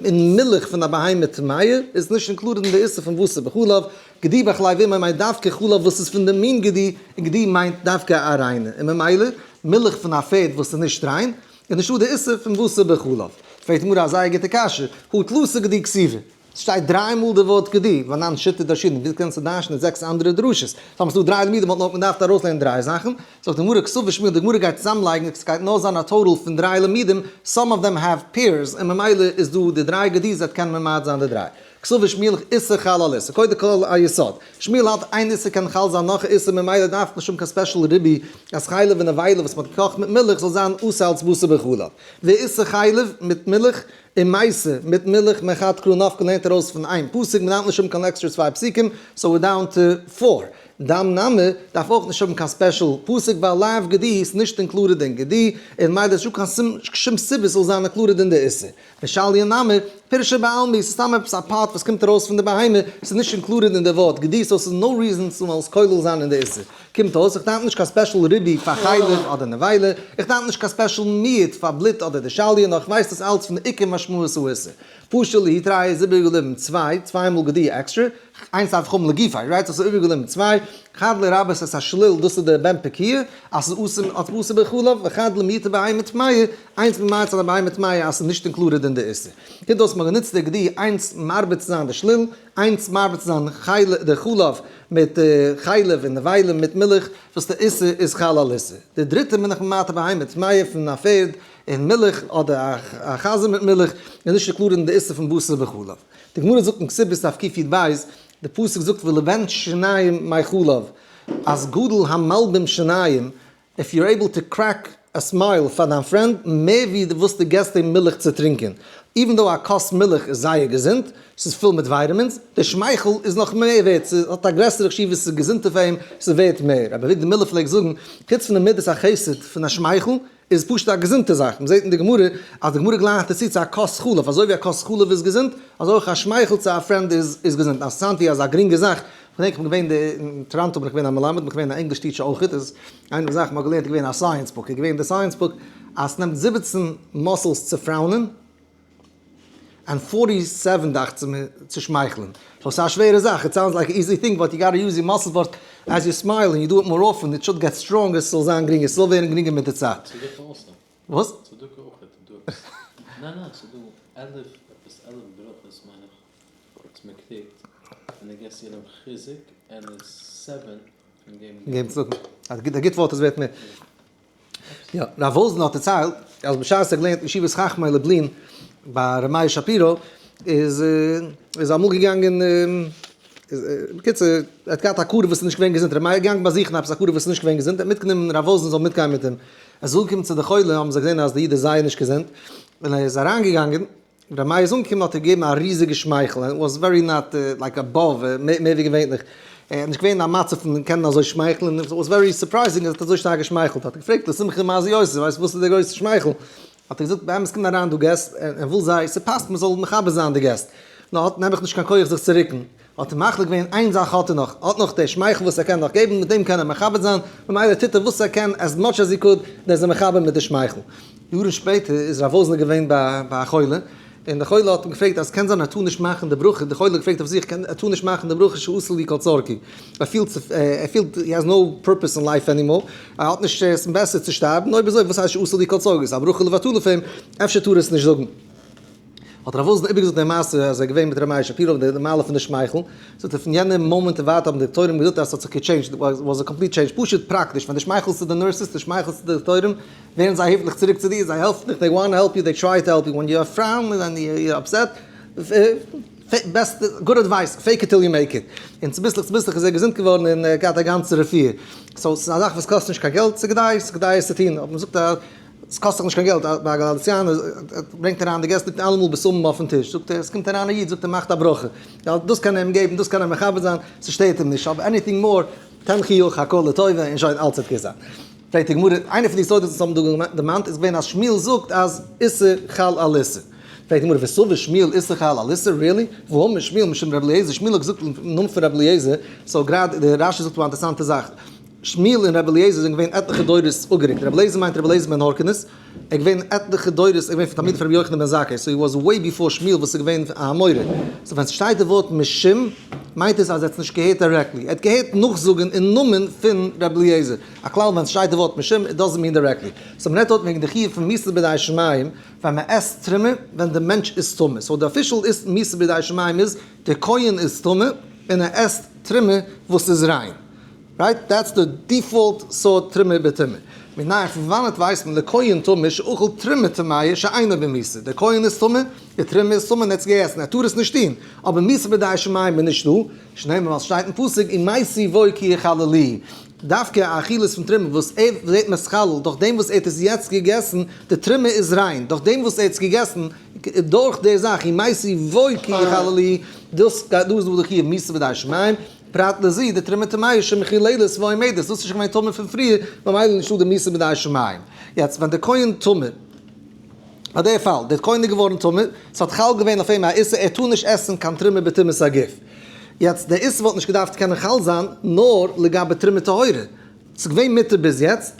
און מילך פון א בהמה טמאה איז נישט included אין די איסור פון בשר בחלב, גדי בחלב אמו מיינט דווקא חלב וואס איז פון די מין גדי, און גדי מיינט דווקא א ריינע, און ממילא. מילך פון א פערד וואס איז נישט ריין, איז נישטא די איסור פון בשר בחלב. פרעגט די גמרא א זייער גוטע קשיא, הא תלתא גדי כתיבי? ס'שטייט דריי מאל די ווארט גדי, ואנן שיתא דרשינן, ווי קענסטו דרש'נען זעקס אנדערע דרשות? סאו האבן ס'דא דריי לימודים וואלט מען געדארפט ארויסלערנען דריי זאכן, זאגט די גמרא כתב שמואל, די גמרא גייט צוזאמלייגן, ס'גייט נאר זיין א total פון דריי לימודים, some of them have pairs, און ממילא איז דא די דריי גדי'ס וועט קענען ממעט זיין די דריי. כתב שמואל איסור חל על איסור, קודם כל א יסוד, שמואל האלט איין איסור קען חל זיין נאך א איסור ממילא דארף נישט האבן קיין special ריבוי אז חלב און נבילה וואס מ'האט געקאכט מיט מילך זאל זיין אסור אלץ בשר בחלב, ואיסור חלב מיט מילך און מעשה מיט מילך מחד קרא נפקא לערנט ארויס פון איין פסוק מ'דארף נישט האבן קיין עקסטערע צוויי פסוקים so we're down to four. דם נמי דארף אויך נישט האבן קיין special פסוק ווייל לאו גדי איז נישט included אין גדי און ממילא איז נישטא קיין שום סיבה ס'זאל זיין included אין די איסור. ושליא נמי, פירשא בעלמא, ס'איז סתם עפעס א part וואס קומט ארויס פון די בהמה, ס'איז נישט included אין די ווארט גדי so ס'איז no reason ס'זאל עס כולל זיין אין די איסור. קומט אויס איך דארף נישט קיין special ריבוי פאר חלב אדער נבילה, איך דארף נישט קיין special מיעוט פאר בלוט אדער די שליה, נאר איך ווייס דאס אלץ פון די עיקר משמעות האיסור. פשו להו תרי איז איבערגעבליבן צוויי, צוויי מאל גדי עקסטרע, איינס דארף איך האבן לגופיה, right? So ס'איז איבערגעבליבן צוויי, חד לרבות את השליל דאס איז די בן פקועה, אז ס'איז אסור אלס בשר בחלב, וחד למעוטי בהמה טמאה, איינס ממעט זיין א בהמה טמאה אז ס'איז נישט included אין די איסור. קומט אויס מ'האט גענוצט די גדי איינס מרבה צו זיין די שליל, איינס מרבה צו זיין די חלב מיט חלב און נבילה מיט מילך, וואס די איסור איז חל על איסור. די דריטע בין איך ממעט א בהמה טמאה פון א פערד און מילך אדער א חזיר מיט מילך איז נישט included אין די איסור פון בשר בחלב. די גמרא זאגט אין כתובות דף קי"ב, די פסוק זאגט ולבן שיניים מי חלב, אז גדול המלבים שיניים, if you're able to crack a smile פאר דיין friend מער ווי וואס דו געסט אים מילך צו טרינקען, even though א כוס מילך איז זייער געזונט, ס'איז פול מיט vitamins, די שמייכל איז נאך מער ווערט, ס'האט א גרעסערע חשיבות, ס'איז געזונטער פאר אים, ס'איז ווערט מער. רבי אביגדור מילער פלעגט זאגן, חוץ פון די מידת החסד פון א שמייכל, איז פשוט א געזונטע זאך, מ'זעט אין די גמרא אז די גמרא גלייכט עס צו צו א כוס חלב, אזוי ווי א כוס חלב איז געזונט, אזוי אויך א שמייכל צו א friend איז געזונט, אינטערעסאנט ווי אזא גרינגע זאך, כ'געדענק כ'בין געווען אין טאראנטא בין איך געווען א מלמד, בין איך געווען א English teacher אויכעט, איז איינע פון די זאכן מ'האט געלערנט איז געווען א science book, איז געווען די science book אז ס'נעמט 17 muscles צו frown ען, און 47 דאכט זיך מיר צו שמייכלען. so ס'איז א שווערע זאך, it sounds like easy thing but you gotta use your muscles but as you smile and you do it more often it should get stronger ס'זאל זיין גרינגער, ס'זאל ווערן גרינגער מיט די צייט. צדקה also. וואס? צדקה אויך איז דא עפעס. ניין ניין ס'איז דא 11 עפעס 11 ברכות מיין איך וואס מען קריגט ווען דו געסט יענעם חיזוק און איז seven פון געבן געבן צדקה. א גוט ווארט איז ווערט מער. יא, רב וואזנער האט דערציילט אז בשעת ער האט געלערנט אין ישיבת חכמי לובלין ביי ר' מאיר שפירא איז איז אמאל געגאנגען בקיצור ער האט געהאט א קרוב וואס איז נישט געווען געזונט ר' מאיר איז געגאנגען באזוכן עפעס א קרוב וואס איז נישט געווען געזונט ער האט מיטגענומען רב וואזנער זאל מיטגיין מיט אים ער איז אנגעקומען צו די חולה האבן זיי געזען אז די איד איז זייער נישט געזונט און ער איז אריינגעגאנגען ר' מאיר איז אנגעקומען האט ער געגעבן א ריזיגע שמייכל and was very not like above מער ווי געווענליך, ער איז נישט געווען אין א מצב פון קענען אזוי שמייכלען, it was very surprising אז ער האט אזוי שטארק געשמייכלט, האט ער געפרעגט לשמחה מה זו עושה, ווייסט וואס איז דער גרויסע שמייכל? האט ער געזאגט באמת קומט אריין דא געסט און וויל זיי, ס'פאסט מ'זאל מכבד זיין די געסט, נאר האט נעבעך נישט קיין כח זיך צו רוקן, האט ער מחליט געווען איין זאך האט ער נאך, האט נאך דער שמייכל וואס ער קען נאך געבן, מיט דעם קען ער מכבד זיין, ממילא טוט ער וואס ער קען as much as he could, און ער איז אים מכבד מיט די שמייכל. יארן שפעטער איז רב וואזנער געווען ביי א חולה, און דער חולה האט אים געפרעגט אז קען זיין ער טאר נישט מאכן די ברכה, דער חולה האט געפרעגט אויף זיך ער טאר נישט מאכן די ברכה שעשה לי כל צרכי, ער פילט ער פילט he has no purpose in life anymore, ער האט נישט עס איז בעסער צו שטארבן, אויב אזוי וואס הייסט שעשה לי כל צרכי, ס'איז א ברכה לבטלה פאר אים, אפשר טאר ער עס נישט זאגן. האט רב וואזנער איבערגעזאגט די מעשה אז ער איז געווען מיט ר' מאיר שפירא אויף די מעלה פון די שמייכל, זאגט ער פון יענע מאמענט און ווייטער האבן די דאקטוירים געזאגט אז עס האט זיך גע change ט, was a complete change, פשוט פראקטיש, ווען דו שמייכלסט צו די nurses, דו שמייכלסט צו די דאקטוירים, ווערן זיי העפליך צוריק צו דיר, זיי העלפן דיך, they want help you, they try to help you, when you frown and you upset, best good advice, fake it till you make it, און צוביסלעך צוביסלעך איז ער געזונט געווארן און ער האט געהאט א גאנצע רפואה, so ס'איז א זאך וואס קאסט נישט קיין געלט, ס'איז כדאי, ס'איז כדאי עס צו טון, אבער מ'זאגט אז. עס קאסט דאך נישט קיין געלט, ביי א גאליציאנער ברענגט אריין די געסט ליגט אלעמאל בשמים אויפן טיש, זאגט ער עס קומט אריין א איד זאגט ער מאכט א ברכה, יא דאס קען ער אים געבן דאס קען ער מכבד זיין, ס'שטערט אים נישט, אבער anything more, תן חיוך הכל לטובה און שוין אלץ וועט גוט זיין. פרעגט די גמרא, איינע פון די יסודות וואס האבן דא דערמאנט איז געווען אז שמואל זאגט אז איסור חל על איסור. פרעגט די גמרא, וסבר שמואל איסור חל על איסור, really? והאמר שמואל משום רבי אליעזר, שמואל האט געזאגט אין נאמען פון רבי אליעזר, so גראדע די רש"י זאגט דא א אינטערעסאנטע זאך. שמואל און רבי אליעזר זענען געווען עטליכע דורות אפגערוקט, רבי אליעזר מיינט רבי אליעזר בן הורקנוס, ער איז געווען עטליכע דורות, ער איז געווען פון תלמידים פון רבי יוחנן בן זכאי, so he was way before שמואל וואס איז געווען א אמורא. so ווען ס'שטייט די ווארט משום, מיינט עס אז ער האט עס נישט געהערט directly, ער האט געהערט נאכזאגן אין נאמען פון רבי אליעזר. א כלל ווען ס'שטייט די ווארט משום, it doesn't mean directly. so מ'רעדט דארט וועגן די חיוב פון מיתה בידי שמים, ווען מ'עסט תרומה ווען די מענטש איז טמא. so די official איז מיתה בידי שמים איז, די כהן איז טמא און ער עסט תרומה וואס איז ריין. right? that's the default סארט תרומה בטומאה. מנין פון וואנעט ווייסט מען לכהן טמא שאכל תרומה טמאה שאינה במיתה. דער כהן איז טמא, די תרומה איז טמא און ער האט עס געגעסן, ער טאר עס נישט טון, אבער מיתה בידי שמים איז נישט דא, שנאמר ווייל ס'שטייט אין פסוק ומתו בו כי יחללוהו. דווקא א אכילת פון תרומה וואס ער ווערט מתחלל דורך דעם וואס ער האט עס יעצט געגעסן, די תרומה איז ריין, דורך דעם וואס ער האט עס געגעסן, דורך די זאך ומתו בו כי יחללוהו, דאס דא איז דא די חיוב מיתה בידי שמים. פרט לזה, די תרומה טמאה שמחוללת ועומדת, דאס איז שוין געווען טמא פון פריער, ממילא נישטא די מיתה בידי שמים. יעצט ווען דער כהן טמא, ביי די פאל, דער כהן איז געווארן טמא, ס'האט חל געווען אויף אים א איסור, ער טאר נישט עסן קיין תרומה בטומאת הגוף. יעצט, דער איסור וואלט נישט געדארפט קענען חל זיין נאר לגבי תרומה טהורה. ס'איז געווען מותר ביז יעצט,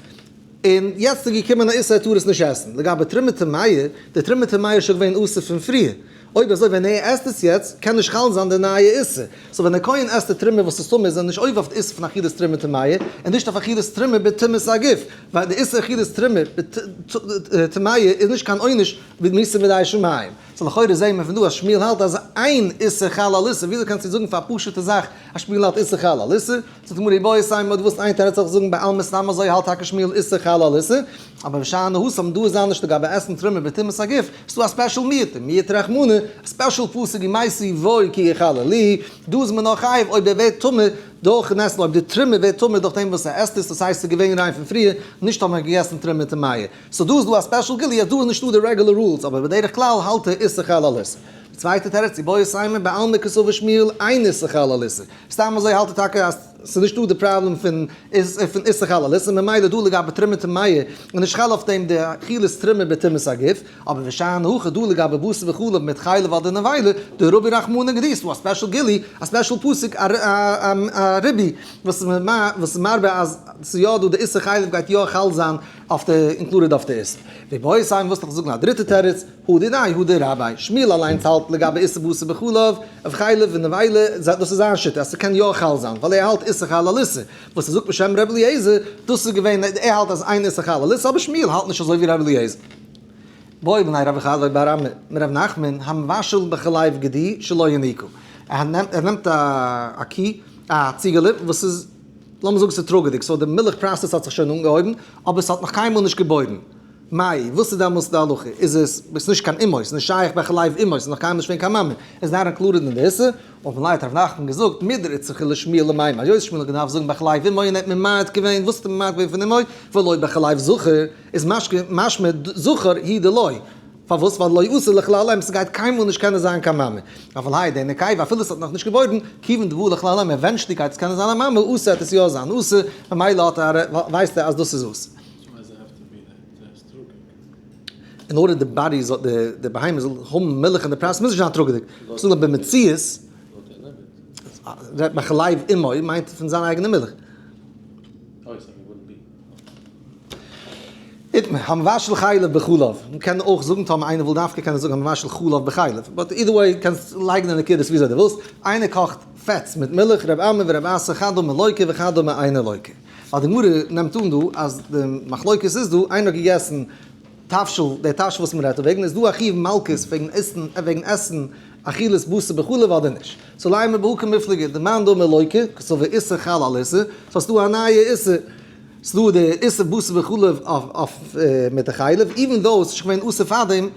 און יעצט איז געקומען א איסור ער טאר עס נישט עסן. לגבי תרומה טמאה, די תרומה טמאה איז שוין געווען אסור פון פריער. אויב אזוי ווען ער עסט עס יעצט קען נישט חל זיין די נייע איסור. so ווען דער כהן עסט די תרומה וואס איז טמא איז ער נישט עובר אויף די איסור פון אכילת תרומה טמאה, און נישט אויף אכילת תרומה בטומאת הגוף, ווייל די איסור אכילת תרומה טמאה איז נישט קיין עונש מיתה בידי שמים. so לכאורה זעהן מיר פון דא אז שמואל האלט אז אין איסור חל על איסור, וויאזוי קענסטו זאגן פאר א פשוטע זאך אז שמואל האלט איסור חל על איסור? זאגט די גמרא איבעית אימא דו ווילסט איין תירוץ זאל איך זאגן בעלמא סתם אזוי האלט טאקע שמואל איסור חל על איסור, אבער ושאני התם דא איז אנדערש לגבי עסן תרומה בטומאת הגוף, ס'דא א special מיעוט, מיעוט רחמנא, א special פסוק ומתו בו כי יחללוהו, דא איז מען נאר חייב אויב ער ווערט טמא דורכן עסן, אויב די תרומה ווערט טמא דורך דעם וואס ער עסט עס, דאס הייסט ס'איז געווען ריין פון פריער, נישט האט מען געגעסן תרומה טמאה. so דא איז דא א special גילוי אז דא איז נישטא די regular rules, אבער בדרך כלל האלט ער איסור חל על איסור. די צווייטע תירוץ, איבעית אימא בעלמא קסבר שמואל אין איסור חל על איסור. סתם אזוי האלט ער טאקע אז ס'איז נישטא די פראבלעם פון איסור חל על איסור, ממילא דא לגבי תרומה טמאה איז נישט חל אויף דעם די אכילת תרומה בטומאת הגוף, אבער ושאני הכא דא לגבי בשר וחלב מיט חלב אדער נבילה, דרבי רחמנא גדי, ס'דא א special גילוי, א special פסוק א ריבוי וואס איז מרבה אז ס'איז יא דא די איסור חלב גייט יא חל זיין אויף די included אויף די איסור. ואיבעית אימא וואס איך זאגן א דריטע תירוץ, הא דידיה הא דרביה, שמואל אליינס האלט לגבי איסור בשר בחלב, אויף חלב און נבילה, דאס איז זיין שיטה אז ס'קען יא חל זיין, ווייל ער האלט איסור חל על איסור, וואס ער זאגט בשם ר' אליעזר, דאס איז געווען, ער האלט אז אין איסור חל על איסור, אבער שמואל האלט נישט אזוי ווי ר' אליעזר. בעי מיניה רב חדא בר אמי מרב נחמן המבשל בחלב גדי שלא יניקה, ער נעמט א קי, א ציגעלע וואס איז, לאמיר זאגן ס'איז טראגעדיג, so די מילך process האט זיך שוין אנגעהויבן, אבער ס'האט נאך קיינמאל נישט געבוירן. מאי, וואס איז דעמאלס די הלכה? איז עס איז נישט קיין אמו, ס'איז נישט שייך בחלב אמו, ס'איז נאך קיינמאל נישט געווען קיין מאמע, איז not included אין די איסור, אויפן לייט האט ר' נחמן געזאגט, מידי איצטריכא לשמואל למימר, היות שמואל האט געדארפט זאגן בחלב אמו און ער האט ממעט געווען, וואס האט ער ממעט געווען פון אמו? ולא בחלב זכר, איז משמע זכר הוא דלא. פארוואס? ווייל לא אתי לכלל אם, ס'גייט קיינמאל נישט קענען זיין קיין מאמע. אבל האי די נקבה אפילו ס'האט נאכנישט געבוירן, כיוון דבעא לכלל אם, eventually גייט עס קענען זיין א מאמע, אתי וועט עס יא זיין אסור, ממילא האט ער ווייסט ער אז דאס איז אסור. אין order די body זאל, די בהמה זאל האבן מילך אין די process מוז נישט זיין טראגעדיג. ס'איז נאר במציאות, רעדט בחלב אמו מיינט פון זיין אייגענע מילך. איתמר, המבשל חלב בחלב, מען קען אויך זאגן טאמער איינער וויל דווקא קען ער זאגן המבשל חלב בחלב, but either way קענסט לייגן די נקודות וויאזוי דו ווילסט, איינער קאכט פעטס מיט מילך, רב אמי ורב אסי חד אמר לוקה וחד אמר אינו לוקה. ווייל די גמרא נעמט אן דא אז די מחלוקת איז דא, איינער האט געגעסן תבשיל, די תבשיל וואס מען רעדט דא וועגן, איז דא א חיוב מלקות וועגן עסן וועגן עסן אכילת בשר בחלב אדער נישט? so לימא בהא קמיפלגי, דמאן דאמר לוקה, קסבר איסור חל על איסור, so ס'דא א נייע איסור. ס'דא די איסור בשר בחלב אויף מיט די חלב, even though ס'איז שוין געווען אסור פארדעם,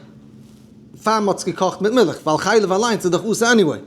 פאר מ'האט עס געקאכט מיט מילך, ווייל חלב אליינס איז דאך אסור anyway.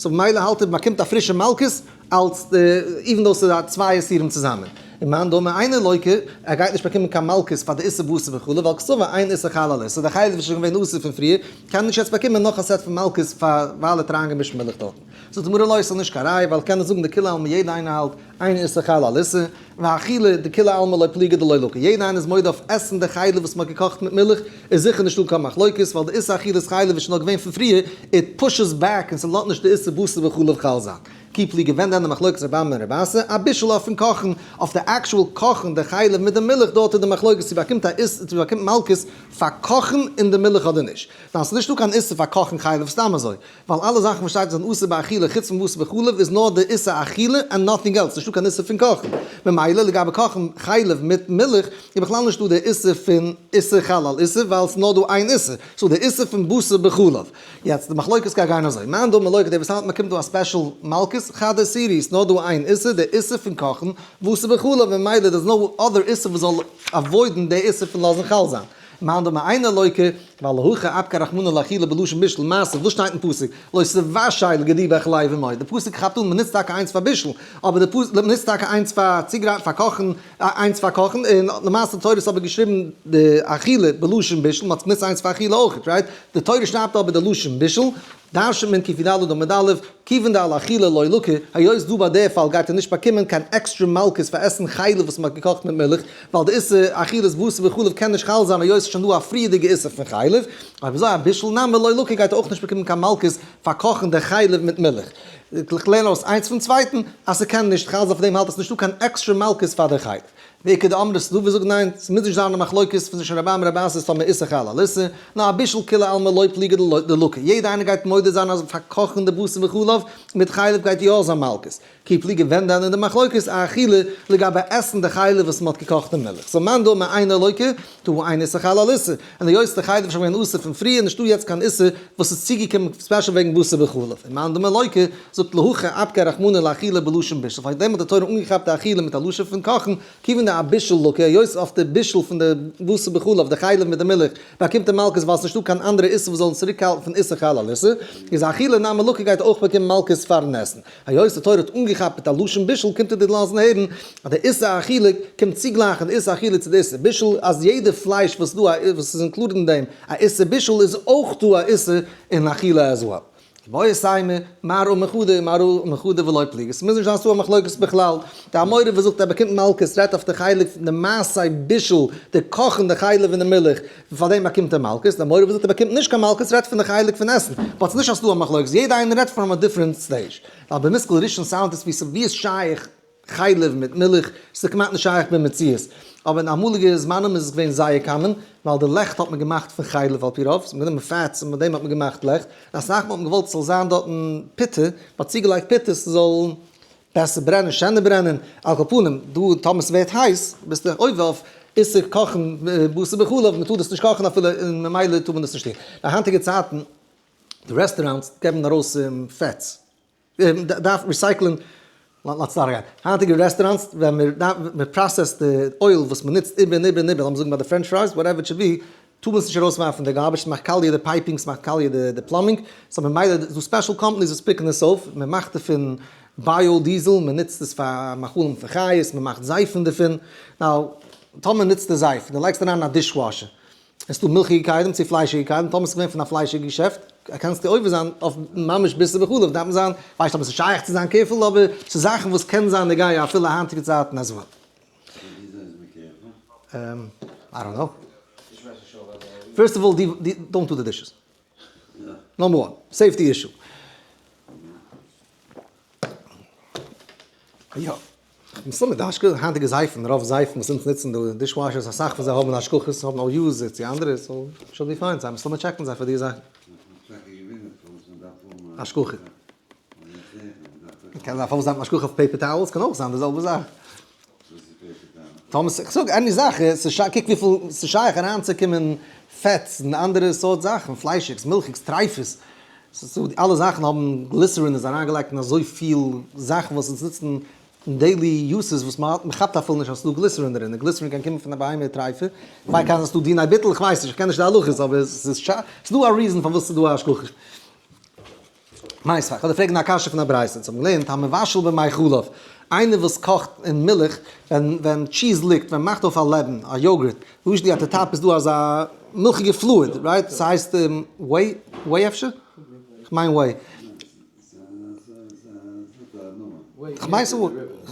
so ממילא האלט ער מ'באקומט א פרישע מלקות אלס די, even though ס'איז א צוויי איסורים צוזאמען. און מאן דאמר אינו לוקה, ער גייט נישט באקומען קיין מלקות פאר די איסור בשר בחלב, ווייל קסבר אין איסור חל על איסור, די חלב איז שוין געווען אסור פון פריער, קען נישט יעצט באקומען נאך א סעט פון מלקות פאר ווייל ער האט אריינגעמישט מילך דארטן. זאגט די גמרא לא, ס'איז נישט קיין ראיה, ווייל קען ער זאגן דכולי עלמא יעדע איינער האלט אין איסור חל על איסור, ואכילה דכולי עלמא לא פליגי דלא לקי, יעדער איינער איז מודה אויף עסן די חלב וואס מ'האט געקאכט מיט מילך, איז זיכער נישטא קיין מחלוקת, ווייל די איסור אכילת חלב איז שוין נאר געווען פון פריער, it pushes back און ס'לאזט נישט די איסור בשר בחלב חל זיין. כי פליגי ווען דען די מחלוקת רבי אמי און רבי אסי? אבישול אויפן קאכן, אויף די actual קאכן די חלב מיט די מילך דארט איז די מחלוקת צו באקומט א איסור צו באקומט מלקות פאר קאכן אין די מילך אדער נישט. ניין ס'איז נישטא קיין איסור פאר קאכן חלב סתם אזוי, ווייל אלע זאכן וואס שטייט זענען אסור באכילה חוץ פון בשר בחלב איז נאר די איסור אכילה and nothing else, נישטא קיין איסור פון קאכן. ממילא לגבי קאכן חלב מיט מילך איז בכלל נישטא די איסור פון איסור חל על איסור ווייל ס'איז נאר דא איין איסור, ס'איז דא די איסור פון בשר בחלב. יעצט די מחלוקת גייט גיין אזוי, מאן דאמר לוקה דער וואס האלט מ'קומט דא א special מלקות, חד איסורא ס'איז נאר דא איין איסור די איסור פון קאכן בשר בחלב ממילא there's no other איסור וואס זאל avoid ן די איסור פון לאזן חל זיין. מאן דאמר אינו לוקה, ווייל להכי אפקה רחמנא לאכילה בלשון בישול, מעשה, וואס שטייט אין פסוק, לא תבשל גדי בחלב אמו, די פסוק כאפט אן מ'נוצט טאקע איינס פאר בישול, אבער די פסוק מ'נוצט טאקע איינס פאר צוגרייטן פאר קאכן, איינס פאר קאכן, און למעשה די תורה האט אבער געשריבן די אכילה בלשון בישול, מ'האט גענוצט איינס פאר אכילה אויכעט, right? די תורה שרייבט אבער די לשון בישול, דרש'נט מען קי ד עמוד א', כיוון דעל אכילה לא לקי, היות דא ביי די פאל גייט ער נישט באקומען קיין עקסטרע מלקות פאר עסן חלב וואס מ'האט געקאכט מיט מילך, ווייל די איסור אכילת בשר בחלב קען נישט חל זיין היות ס'איז שוין דא א פריערדיגע איסור פון חלב, אויב אזוי אבישול נמי לא לקי גייט ער אויך נישט באקומען קיין מלקות פאר קאכן די חלב מיט מילך. איך לערן אויס איינס פון צווייטן אז ס'קען נישט חל זיין פאר דעם האלט אז ס'נישטא קיין עקסטרע מלקות פאר די חלב. ואיכא דאמרי ס'דא וואס זאגן ניין, ס'מוז נישט זיין א מחלוקת פון צווישן רבי אמי רבי אסי ס'טאמער איסור חל על איסור, נאר אבישול כולי עלמא לא פליגי דלקי, יעדע איינער גייט מודה זיין אז פארקאכן די בשר בחלב מיט חלב גייט יא זיין מלקות, כי פליגי ווען דען אין די מחלוקת אאכילה לגבי עסן די חלב וואס מ'האט געקאכט אין מילך, סאו מאן דאמר אינו לוקה, דהא אין איסור חל על איסור, און היות די חלב איז שוין געווען אסור פון פריער נישטא יעצט קיין איסור וואס איז צוגעקומען special וועגן בשר בחלב, און מאן דאמר לוקה, זאגט להכי אפקה רחמנא לאכילה בלשון בישול, פאר דעם האט די תורה אנגעכאפט די אכילה מיט א לשון פון קאכן, כיוון דאבישול לקי, היות אויף די בישול פון די בשר בחלב, די חלב מיט די מילך, באקומט ער מלקות ווייל עס איז נישטא קיין אנדערע איסור וואס זאל אונז צוריקהאלטן פון איסור חל על איסור, איז אכילה נמי לקי גייט אויך באקומען מלקות פארן עסן. היות די תורה האט אנגעכאפט מיט א לשון בישול קומט ער דיר לאזן הערן אז די איסור אכילה קומט צוגלייכן די איסור אכילה צו די איסור בישול אז יעדע פלייש וואס דא וואס איז included אין דעם א איסור בישול איז אויך דא א איסור אין אכילה as well. ואיבעית אימא, מר אמר חדא ומר אמר חדא ולא פליגי. ס'מוז נישט זיין ס'דא א מחלוקת בכלל. די אמורא וואס זאגט ער באקומט מלקות רעדט אויף די חלק פון די מעשי בישול, די קאכן די חלב אין די מילך, און פאר דעם באקומט ער מלקות. די אמורא וואס זאגט ער באקומט נישט קיין מלקות רעדט פון די חלק פון עסן. but ס'נישט אז ס'דא א מחלוקת, יעדע איינער רעדט from a different stage. ווייל במושכל ראשון sound עס ווי ס'ווי איז שייך חלב מיט מילך, ס'איז כמעט נישט שייך במציאות. אבער אין אמאליגע זמנים איז עס געווען זייער common, ווייל די לעכט האט מען געמאכט פון חלב על פי רוב, ס'האט מען גענומען fats און מיט דעם האט מען געמאכט לעכט, און אסאך מאל האט מען געוואלט ס'זאל זיין דארטן פיטע, מ'האט צוגעלייגט פיטע ס'זאל בעסער ברענען, שענער ברענען, על כל פנים, דא טאמער ס'ווערט הייס, ביסטו עובר אויף איסור קאכן בשר בחלב, מ'טאר דאס נישט קאכן אפילו, און ממילא טאר מען דאס נישט טון. ביי היינטיגע צייטן, די רעסטוראנטס געבן ארויס fats. דארף recycle ען, let's start again, היינטיגע רעסטוראנטס ווען מען process ט די oil וואס מען נוצט איבער און איבער און איבער, לאמיר זאגן ביי די french fries, whatever it should be, טאר מען עס נישט ארויסווארפן די garbage, ס'מאכט קאליע די piping, ס'מאכט קאליע די plumbing, so ממילא איז דא special companies וואס pick ן עס אויף, מען מאכט דערפון biodiesel, מען נוצט עס פאר מאכלים פון חיות, מען מאכט זייפן דערפון, now, טאמער נוצטו זייף און דו לייגסט אריין אין א dishwasher, עס איז דא מילכיגע כלים צו פליישיגע כלים, טאמער עס איז געווען פון א פליישיגע געשעפט, קענסטו עובר זיין אויף ממש בשר בחלב, דארף מען זיין, ווייסט אויב עס איז שייך צו זיין careful, אבער ס'איז זאכן וואס קען זיין נוגע אפילו היינטיגע צייטן as well. I don't know. First of all, don't do the dishes. Number one, safety issue. יא. מסתמא די השגחה, היינטיגע זייפן, רוב זייפן וואס אונז נוצן די dishwashers אסאך פון זיי האבן השגחות, האבן או יוז צו אנדערע, so should be fine, זיי מסתמא check ן זיי פאר די זאכן. השגחה. קען זיין פארוואס דארף מען השגחה אויף paper towels, קען אויך זיין די זעלבע זאך. טאמער איך זאג any זאך, קוק וויפיל ס'שייך אריינצוקומען fats און אנדערע סארט זאכן, פליישיגס, מילכיגס, טרייפות, ס'איז דא אלע זאכן האבן glycerin איז אריינגעלייגט אין אזויפיל זאכן וואס אונז נוצן אין daily uses וואס מ'כאפט אפילו נישט אז ס'איז דא glycerin דערין, און glycerin קען קומען פון א בהמה טרייפה, כ'מיין קען זיין ס'איז דא דיני ביטול, כ'ווייס נישט, כ'קען נישט די הלכות, אבער ס'איז דא א reason פארוואס ס'איז דא א השגחה. מיתיבי, כ'וועל דיר פרעגן א קשיא פון א ברייתא, אונז האבן געלערנט המבשל במי חלב, איינער וואס קאכט אין מילך ווען ווען טשיז ליגט, ווען מ'מאכט אויף א לעבן, א yogurt, usually at the top איז דא אזא מילכיגע fluid, right? ס'הייסט whey? Whey אפשר? כ'מיין whey. כ'מיין ס'איז.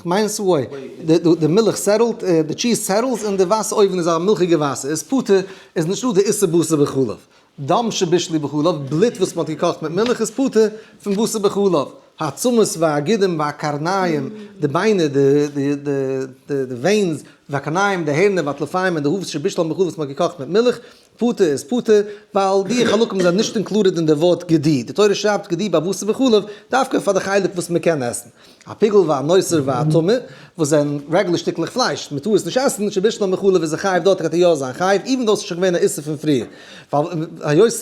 כ'מיין ס'איז whey. די מילך settle ט, די cheese settles און די וואסער אויבן איז א מילכיגע וואסער. איז פטור, איז נישטא די איסור בשר בחלב. דם שבישלו בחלב, בלוט וואס מ'האט געקאכט מיט מילך איז פטור פון בשר בחלב. העצמות והגידים והקרניים, די ביינער, די veins, והקרניים, די הערנער, והטלפיים און די hooves שבישלן בחלב וואס מ'האט געקאכט מיט מילך, פטור איז פטור, ווייל די חלקים זענען נישט included אין די ווארט גדי. די תורה שרייבט גדי ביי בשר בחלב, דווקא פאר די חלק וואס מ'קען עסן. הפיגול והנותר והטמא, וואס זענען רעגולער שטיקלעך פלייש, מ'טאר עס נישט עסן, שבישלן בחלב איז ער חייב דארט גייט ער יא זיין חייב, even though ס'איז שוין געווען א איסור פון פריער. ווייל היות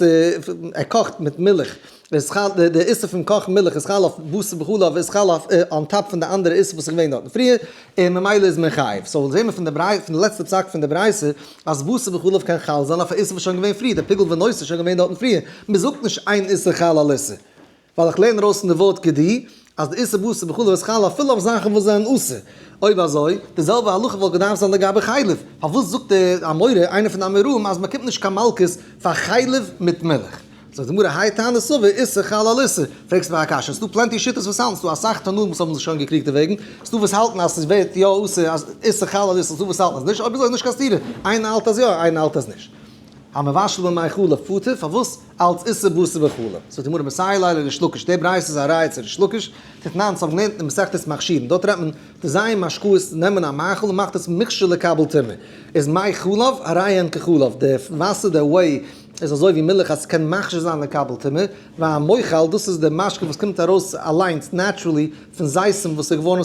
ער קאכט מיט מילך, איז חל, די איסור פון קאכן מילך איז חל אויף בשר בחלב, איז חל אויף on top פון די אנדערע איסור וואס איז געווען דארטן פריער, און ממילא איז מען חייב. so זעהן מיר פון די ברייתא, פון די לעצטע פסק פון די ברייתא, אז בשר בחלב קען חל זיין אויף א איסור וואס איז שוין געווען פריער, די פיגול ונותר איז שוין געווען דארטן פריער. מען זאגט נישט אין איסור חל על איסור. ווייל איך לערן ארויס פון די ווארט גדי, אז די איסור בשר בחלב איז חל אפילו אויף זאכן וואס זענען אסור. אויב אזוי, די זעלבע הלכה וואלט געדארפט זיין לגבי חלב. פארוואס זאגט דער אמורא, איינער פון די אמוראים, אז מען קומט נישט קיין מלקות פאר חלב מיט מילך? זאגט די גמרא, האי תנא סבר איסור חל על איסור. פרעגסט מיר א קשיא, ס'דא plenty שיטות וואס האלטן, ס'דא אסאך תנאים וואס האבן זיך שוין געקריגט דערוועגן, ס'דא וואס האלטן אז ס'ווערט יא אסור, אז איסור חל על איסור, ס'דא וואס האלטן אז נישט, אויב אזוי איז נישט קיין סתירה, איינער האלט אז יא, איינער האלט אז נישט. המבשל במי חלב פטור, פארוואס אלץ איסור בשר בחלב? זאגט די גמרא מסייע ליה לריש לקיש, די ברייתא איז א ראיה צו ריש לקיש, דתנן ס'האבן געלערנט אין מסכת מכשירין, דארט רעדט מען די ז' משקאות נעמען א מאכל און מאכט עס מוכשר לקבל טומאה, איז מי חלב הרי הן כחלב, די וואסער די whey איז אזוי ווי מילך אז ס'קען מכשיר זיין לקבל טומאה, והמוחל דאס איז די משקה וואס קומט ארויס אליינס naturally פון זיתים וואס איז געווארן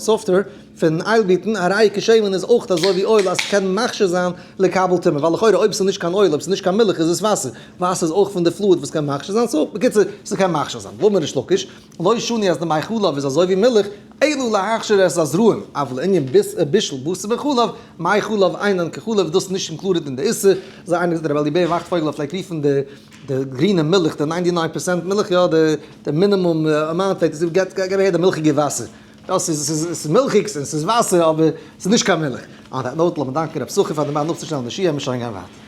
softer, פון איילבירטן, הרי כשמן איז אויך אזוי ווי oil אז ס'קען מכשיר זיין לקבל טומאה, ווייל לכאורה אויב ס'איז נישט קיין oil אויב ס'איז נישט קיין מילך איז עס וואסער, וואסער איז אויך פון די fluid וואס קען מכשיר זיין, so בקיצור ס'קען מכשיר זיין. ואמר ריש לקיש, לא שנו אז די מי חלב איז אזוי ווי מילך, אלא להכשיר את הזרעים, אבל לענין בישול בשר בחלב, מי חלב אינן כחלב דאס איז נישט included אין די איסור, אזוי איינער געזאגט רבי אלי' בער וואכטפויגל פלעגט רופן די די גרינע מילך די ninety nine percent מילך יא די minimum amount פלעגט ער זאגן געב אהער די מילכיגע וואסער. יא, ס'איז מילכיגס און ס'איז וואסער, אבער ס'איז נישט קיין מילך. on that note, לאמיר דאנקען רב סוחר פאר די מאן אפצושטעלן די שיעור, מיר שוין גיין ווייטער.